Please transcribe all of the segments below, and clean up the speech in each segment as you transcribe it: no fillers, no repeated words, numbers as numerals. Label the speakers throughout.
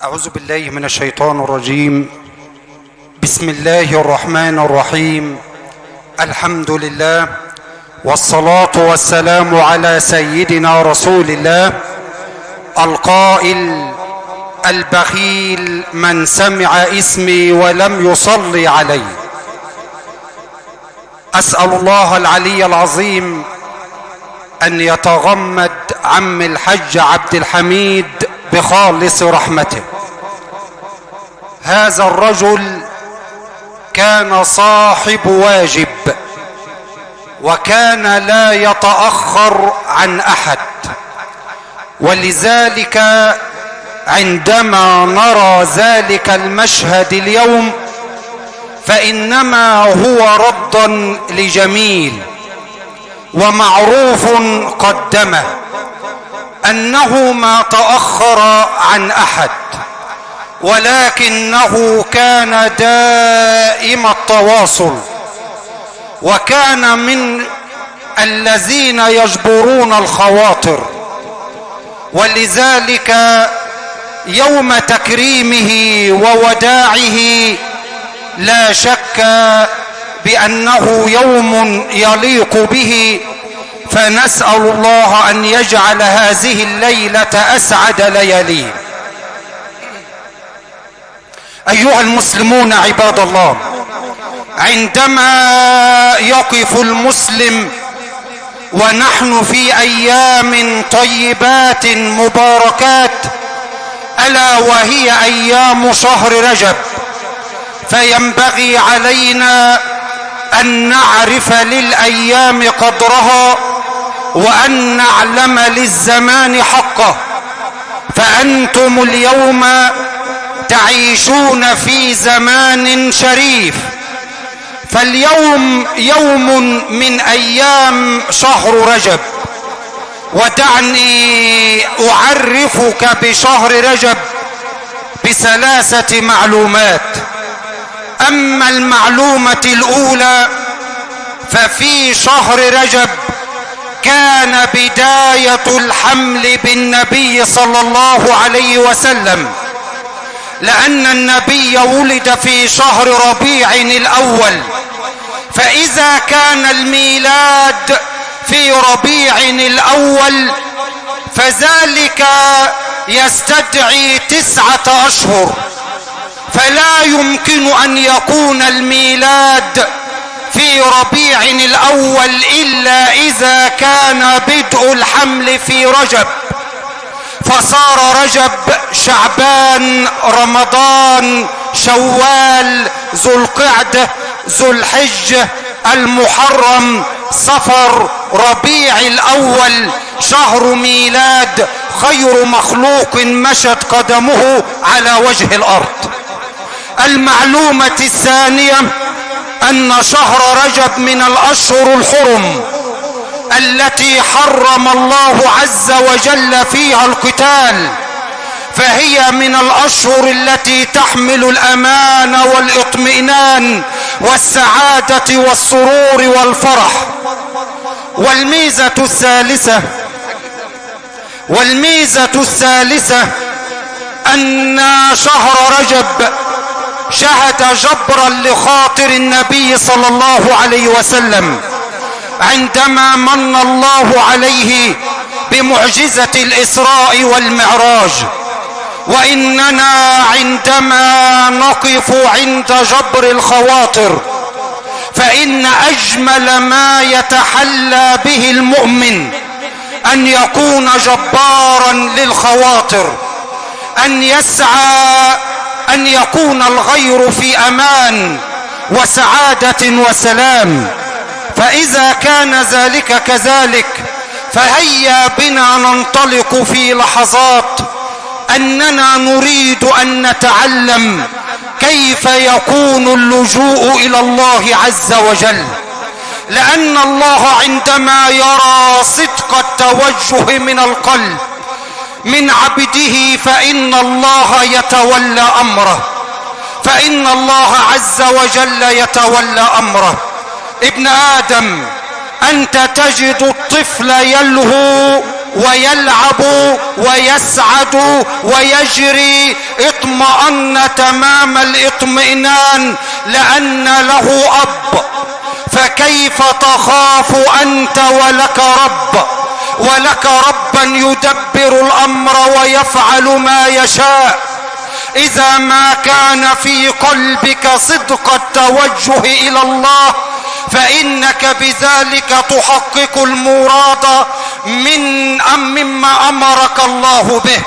Speaker 1: أعوذ بالله من الشيطان الرجيم. بسم الله الرحمن الرحيم. الحمد لله والصلاة والسلام على سيدنا رسول الله القائل: البخيل من سمع اسمي ولم يصلي علي. أسأل الله العلي العظيم أن يتغمد عم الحج عبد الحميد بخالص رحمته. هذا الرجل كان صاحب واجب، وكان لا يتأخر عن أحد، ولذلك عندما نرى ذلك المشهد اليوم فإنما هو ردا لجميل ومعروف قدمه، أنه ما تأخر عن أحد، ولكنه كان دائم التواصل، وكان من الذين يجبرون الخواطر. ولذلك يوم تكريمه ووداعه لا شك بأنه يوم يليق به، فنسأل الله أن يجعل هذه الليلة أسعد لياليه. أيها المسلمون عباد الله، عندما يقف المسلم ونحن في أيام طيبات مباركات، ألا وهي أيام شهر رجب، فينبغي علينا أن نعرف للأيام قدرها وأن نعلم للزمان حقه. فأنتم اليوم تعيشون في زمان شريف، فاليوم يوم من أيام شهر رجب، ودعني أعرفك بشهر رجب بثلاثة معلومات. أما المعلومة الأولى، ففي شهر رجب كان بداية الحمل بالنبي صلى الله عليه وسلم، لأن النبي ولد في شهر ربيع الأول، فإذا كان الميلاد في ربيع الأول فذلك يستدعي 9 أشهر، فلا يمكن أن يكون الميلاد في ربيع الأول إلا إذا كان بدء الحمل في رجب، فصار رجب، شعبان، رمضان، شوال، ذو القعدة، ذو الحجة، المحرم، صفر، ربيع الأول، شهر ميلاد خير مخلوق مشت قدمه على وجه الأرض. المعلومة الثانية أن شهر رجب من الأشهر الحرم التي حرم الله عز وجل فيها القتال، فهي من الأشهر التي تحمل الأمان والإطمئنان والسعادة والسرور والفرح. والميزة الثالثة أن شهر رجب شهد جبرا لخاطر النبي صلى الله عليه وسلم عندما من الله عليه بمعجزة الإسراء والمعراج. وإننا عندما نقف عند جبر الخواطر فإن أجمل ما يتحلى به المؤمن أن يكون جبارا للخواطر، أن يسعى أن يكون الغير في أمان وسعادة وسلام. فإذا كان ذلك كذلك فهيا بنا ننطلق في لحظات أننا نريد أن نتعلم كيف يكون اللجوء إلى الله عز وجل، لأن الله عندما يرى صدق التوجه من القلب من عبده فإن الله يتولى أمره، فإن الله عز وجل يتولى أمره. ابن آدم، أنت تجد الطفل يلهو ويلعب ويسعد ويجري اطمأن تمام الاطمئنان لأن له أب. فكيف تخاف أنت ولك رب، ولك ربا يدبر الأمر ويفعل ما يشاء؟ إذا ما كان في قلبك صدق التوجه إلى الله فإنك بذلك تحقق المراد مما أمرك الله به،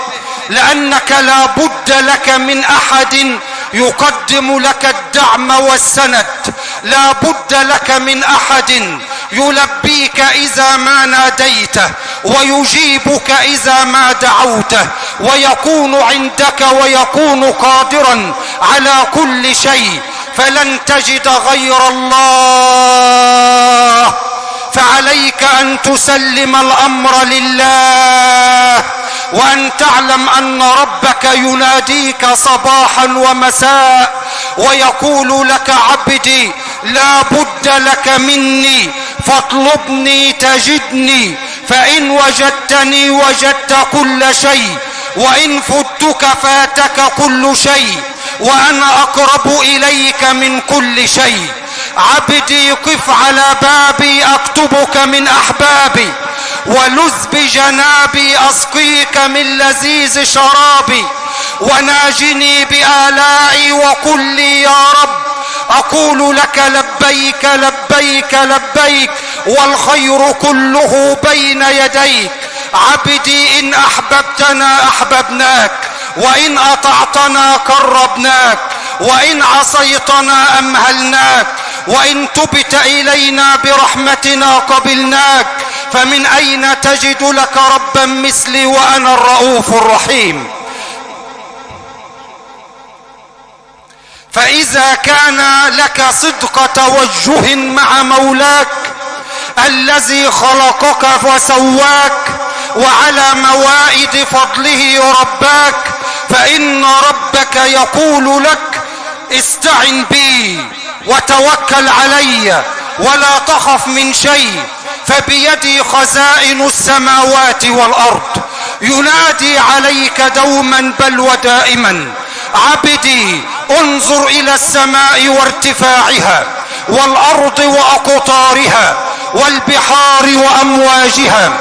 Speaker 1: لأنك لا بد لك من أحد يقدم لك الدعم والسند، لا بد لك من أحد يلبيك إذا ما ناديته ويجيبك إذا ما دعوته، ويكون عندك ويكون قادرا على كل شيء، فلن تجد غير الله. فعليك أن تسلم الأمر لله، وأن تعلم أن ربك يناديك صباحا ومساء ويقول لك عبدي لا بد لك مني فاطلبني تجدني، فإن وجدتني وجدت كل شيء، وإن فتك فاتك كل شيء، وأنا أقرب إليك من كل شيء. عبدي قف على بابي أكتبك من أحبابي، ولذ بجنابي أسقيك من لذيذ شرابي، وناجني بآلائي وقل لي يا رب أقول لك لبيك لبيك لبيك، والخير كله بين يديك. عبدي إن أحببتنا أحببناك، وإن أطعتنا قربناك، وإن عصيتنا أمهلناك، وإن تبت إلينا برحمتنا قبلناك. فمن أين تجد لك ربا مثلي وأنا الرؤوف الرحيم؟ فإذا كان لك صدق توجه مع مولاك الذي خلقك وسواك وعلى موائد فضله رباك، فإن ربك يقول لك استعن بي وتوكل علي ولا تخف من شيء، فبيدي خزائن السماوات والأرض. ينادي عليك دوما بل ودائما عبدي انظر إلى السماء وارتفاعها، والأرض وأقطارها، والبحار وأمواجها.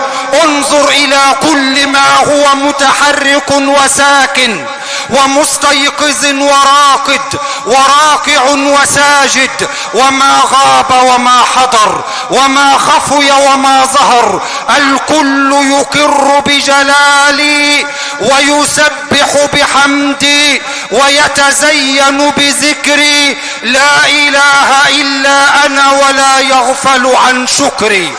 Speaker 1: انظر إلى كل ما هو متحرك وساكن ومستيقظ وراقد وراكع وساجد، وما غاب وما حضر، وما خفي وما ظهر، الكل يقر بجلالي ويسبح بحمدي ويتزين بذكري. لا إله إلا أنا ولا يغفل عن شكري.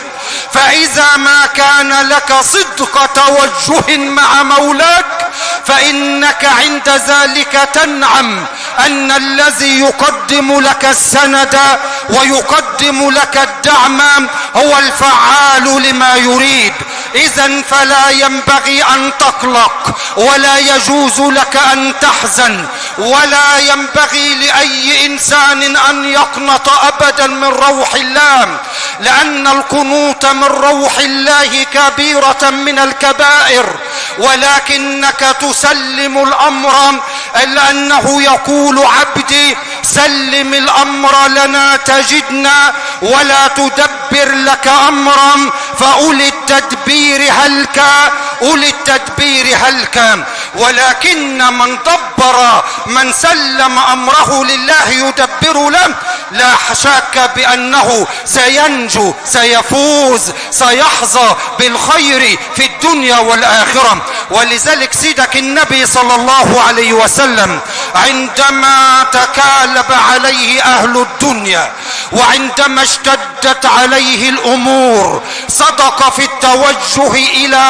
Speaker 1: فإذا ما كان لك صدق توجه مع مولاك فإنك عند ذلك تنعم أن الذي يقدم لك السند ويقدم لك الدعم هو الفعال لما يريد. إذن فلا ينبغي أن تقلق، ولا يجوز لك أن تحزن، ولا ينبغي لأي إنسان أن يقنط أبدا من روح الله، لأن القنوط من روح الله كبيرة من الكبائر، ولكنك تسلم الأمر، لأنه يقول عبدي سلم الأمر لنا تجدنا، ولا تدبر لك أمرا فأولي التدبير هلك، أولي التدبير هلك. ولكن من دبر، من سلم أمره لله يدبر له، لا شك بأنه سينجو، سيفوز، سيحظى بالخير في الدنيا والآخرة. ولذلك سيدك النبي صلى الله عليه وسلم عندما تكالب عليه أهل الدنيا وعندما اشتدت عليه الأمور صدق في التوجه إلى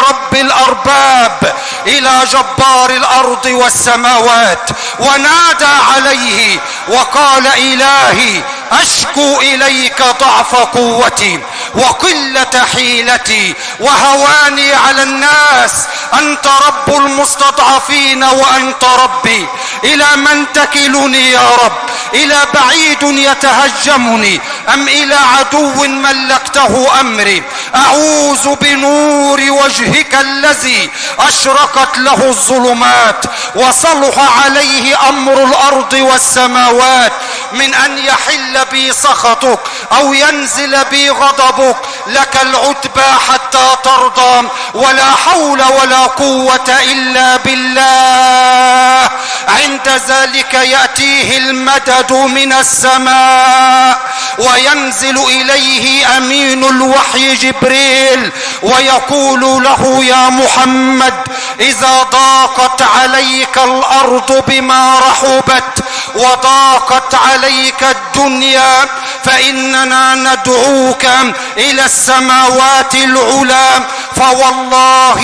Speaker 1: رب الأرباب، إلى جبار الأرض والسماوات، ونادى عليه وقال إلهي أشكو إليك ضعف قوتي وقلة حيلتي وهواني على الناس، أنت رب المستضعفين وأنت ربي، إلى من تكلني يا رب؟ إلى بعيد يتهجمني أم إلى عدو ملكته أمري؟ أعوذ بنور وجهك الذي أشرقت له الظلمات وصلح عليه أمر الأرض والسماوات من أن يحل بي سخطك أو ينزل بي غضبك، لك العتبى حتى ترضى، ولا حول ولا قوة إلا بالله. عند ذلك يأتيه المدد من السماء وينزل إليه أمين الوحي جبريل ويقول له: يا محمد، إذا ضاقت عليك الأرض بما رحبت وضاقت عليك الدنيا فإننا ندعوك إلى السماوات العلى، فوالله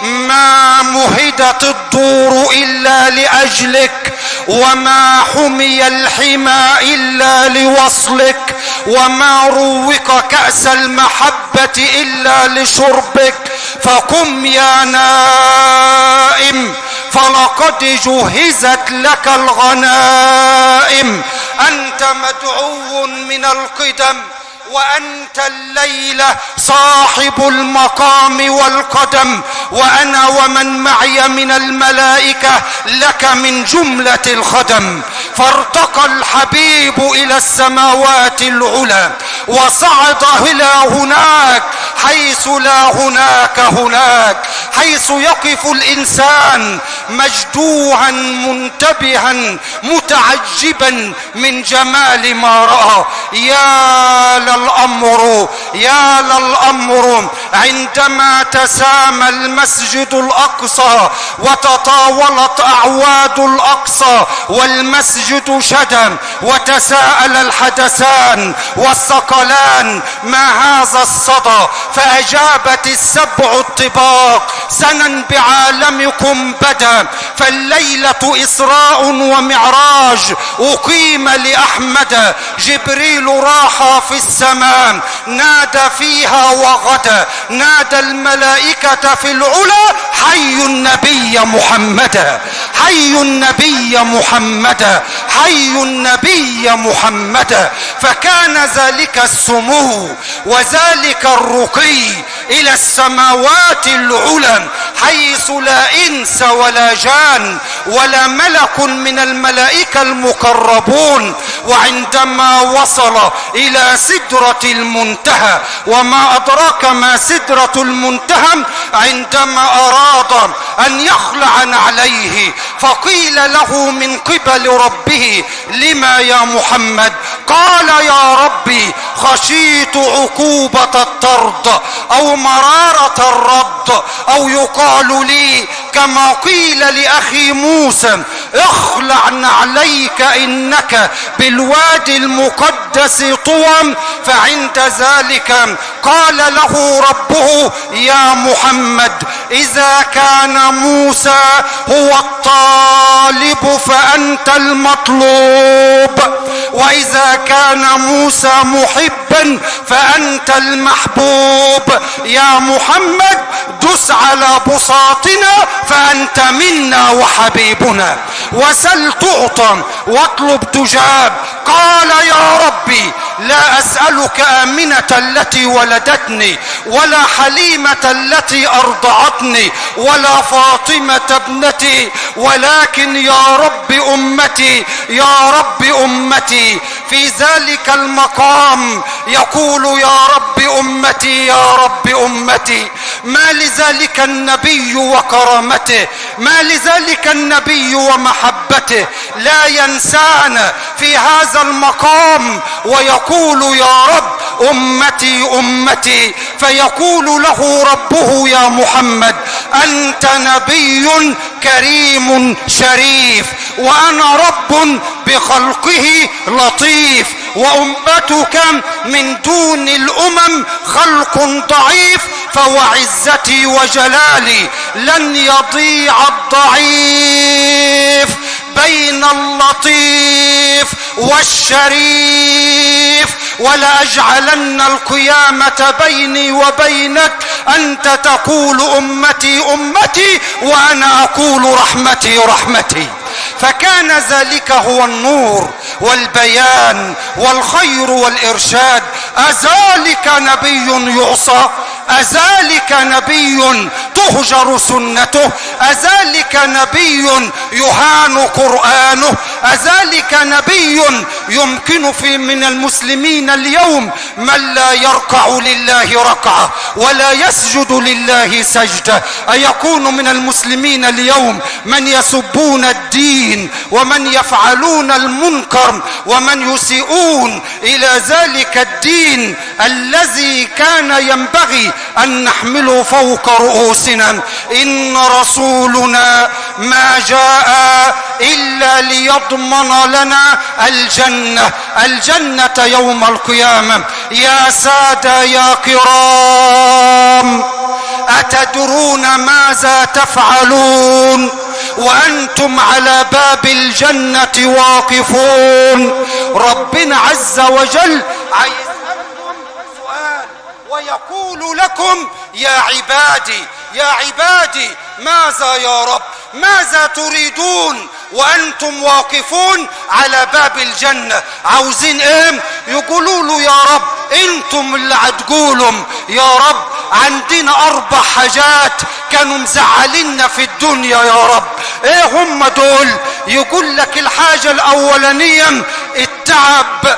Speaker 1: ما مهدت الدور إلا لأجلك، وما حمي الحمى إلا لوصلك، وما روق كأس المحبة إلا لشربك. فقم يا نائم، فلقد جهزت لك الغنائم. أنت مدعو من القدم، وأنت الليلة صاحب المقام والقدم، وأنا ومن معي من الملائكة لك من جملة الخدم. فارتقى الحبيب إلى السماوات العلى وصعد إلى هناك حيث لا هناك هناك، حيث يقف الإنسان مجدوعا منتبها متعجبا من جمال ما رأى. يا للأمر يا للأمر عندما تسامى المسجد الأقصى وتطاولت أعواد الأقصى والمسجد شدم وتساءل الحدثان والثقلان: ما هذا الصدى؟ فأجابت السبع الطباق: سنا بعالمكم بدا، فالليلة إسراء ومعراج أقيم لأحمد. جبريل راح في السماء نادى فيها وغدا، نادى الملائكة في العلا: حي النبي محمدا، حي النبي محمدا، حي النبي محمدا. فكان ذلك السمو وذلك الرقي إلى السماوات العلى، حيث لا إنس ولا جان ولا ملك من الملائكة المقربون. وعندما وصل إلى سدرة المنتهى، وما أدراك ما سدرة المنتهى، عندما أراد أن يخلع نعليه فقيل له من قبل ربه: لما يا محمد؟ قال: يا ربي، خشيت عقوبة الطرد أو مرارة الرد، أو يقال لي كما قيل لأخي موسى: اخلع نعليك إنك بالوادي المقدس طوى. فعند ذلك قال له ربه: يا محمد، إذا كان موسى هو الطالب فأنت المطلوب، وإذا كان موسى محبا فأنت المحبوب. يا محمد، دس على بساطنا فأنت منا وحبيبنا، وسل تعطى واطلب تجاب. قال: يا ربي، لا أسألك آمنة التي ولدتني، ولا حليمة التي أرضعتني، ولا فاطمة ابنتي، ولكن يا رب أمتي، يا رب أمتي. في ذلك المقام يقول: يا رب أمتي، يا رب أمتي. ما لذلك النبي وكرامته، ما لذلك النبي ومحبته لا ينسانا في هذا المقام ويقول: يا رب أمتي أمتي. فيقول له ربه: يا محمد، أنت نبي كريم شريف، وأنا رب بخلقه لطيف، وأمتك من دون الأمم خلق ضعيف، فوعزتي وجلالي لن يضيع الضعيف بين اللطيف والشريف، ولأجعلن القيامة بيني وبينك، أنت تقول أمتي أمتي وأنا أقول رحمتي رحمتي. فكان ذلك هو النور والبيان والخير والإرشاد أذلك نبي يعصى؟ أذلك نبي تهجر سنته؟ أذلك نبي يهان قرآنه؟ أذلك نبي يمكن في من المسلمين اليوم من لا يركع لله ركعة ولا يسجد لله سجدة؟ أيكون من المسلمين اليوم من يسبون الدين ومن يفعلون المنكر ومن يسيئون إلى ذلك الدين الذي كان ينبغي أن نحمله فوق رؤوسنا؟ إن رسولنا ما جاء إلا ليضمن لنا الجنة يوم القيامة. يا سادة يا كرام، أتدرون ماذا تفعلون وأنتم على باب الجنة واقفون؟ ربنا عز وجل يسألكم سؤال ويقول لكم يا عبادي يا عبادي ماذا يا رب، ماذا تريدون وأنتم واقفون على باب الجنة؟ عاوزين ايه؟ يقولوا له يا رب انتم اللي هتقولهم يا رب، عندنا 4 حاجات كانوا مزعليننا في الدنيا يا رب. ايه هم دول؟ يقول لك الحاجة الاولانية التعب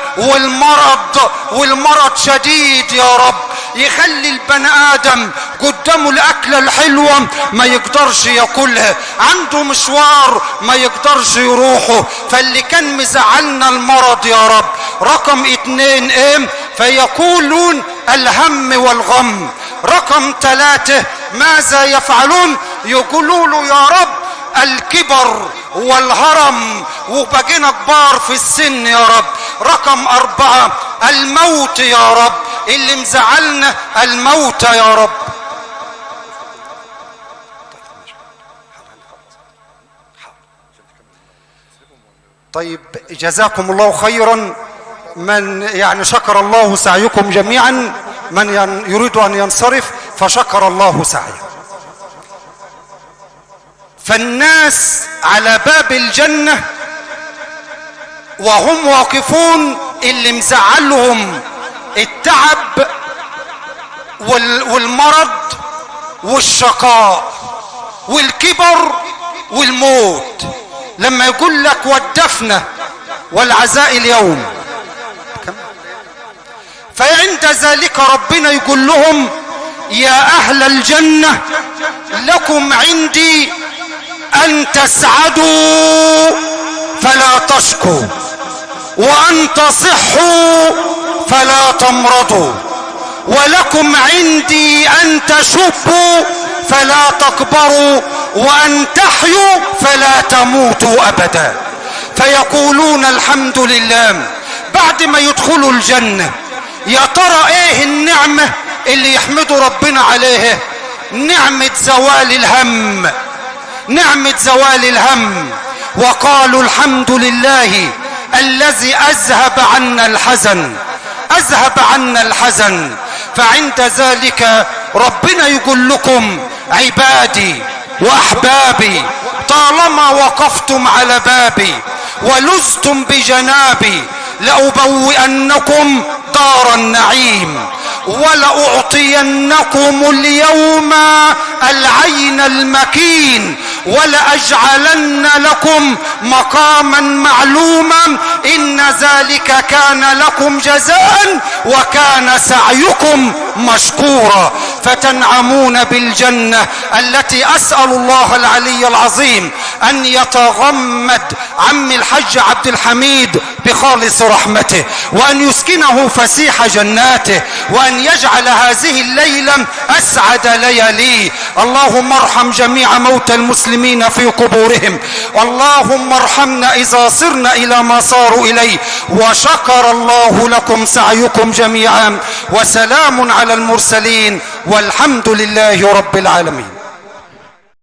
Speaker 1: والمرض شديد يا رب، يخلي البني ادم قدامه الاكلة الحلوة ما يقدرش ياكلها، عنده مشوار ما يقدرش يروحه، فاللي كان مزعلنا المرض يا رب. رقم 2 ايه؟ فيقولون الهم والغم. رقم 3 ماذا يفعلون؟ يقولوا له يا رب الكبر والهرم وبقينا كبار في السن يا رب. رقم 4 الموت يا رب، اللي مزعلنا الموت يا رب. طيب جزاكم الله خيرا. من يعني شكر الله سعيكم جميعا، من يريد أن ينصرف فشكر الله سعيه. فالناس على باب الجنة وهم واقفون اللي مزعلهم التعب والمرض والشقاء والكبر والموت. لما يقول لك والدفنة والعزاء اليوم، فعند ذلك ربنا يقول لهم يا أهل الجنة لكم عندي أن تسعدوا فلا تشكوا، وأن تصحوا فلا تمرضوا، ولكم عندي أن تشبوا فلا تكبروا، وأن تحيوا فلا تموتوا أبدا. فيقولون الحمد لله. بعد ما يدخلوا الجنة يا ترى ايه النعمة اللي يحمدوا ربنا عليها؟ نعمة زوال الهم، نعمة زوال الهم. وقالوا الحمد لله الذي أذهب عنا الحزن، أذهب عنا الحزن. فعند ذلك ربنا يقول لكم عبادي وأحبابي طالما وقفتم على بابي ولزتم بجنابي لأبوئنكم دار النعيم، ولأعطينكم اليوم العين المكين، ولأجعلن لكم مقاما معلوما، إن ذلك كان لكم جزاء وكان سعيكم مشكورا. فتنعمون بالجنة التي أسأل الله العلي العظيم أن يتغمد عم الحج عبد الحميد بخالص رحمته، وأن يسكنه فسيح جناته، وأن يجعل هذه الليلة أسعد لياليه. اللهم ارحم جميع موتى المسلمين في قبورهم، اللهم ارحمنا إذا صرنا إلى ما صاروا إليه. وشكر الله لكم سعيكم جميعا، وسلام على المرسلين، والحمد لله رب العالمين.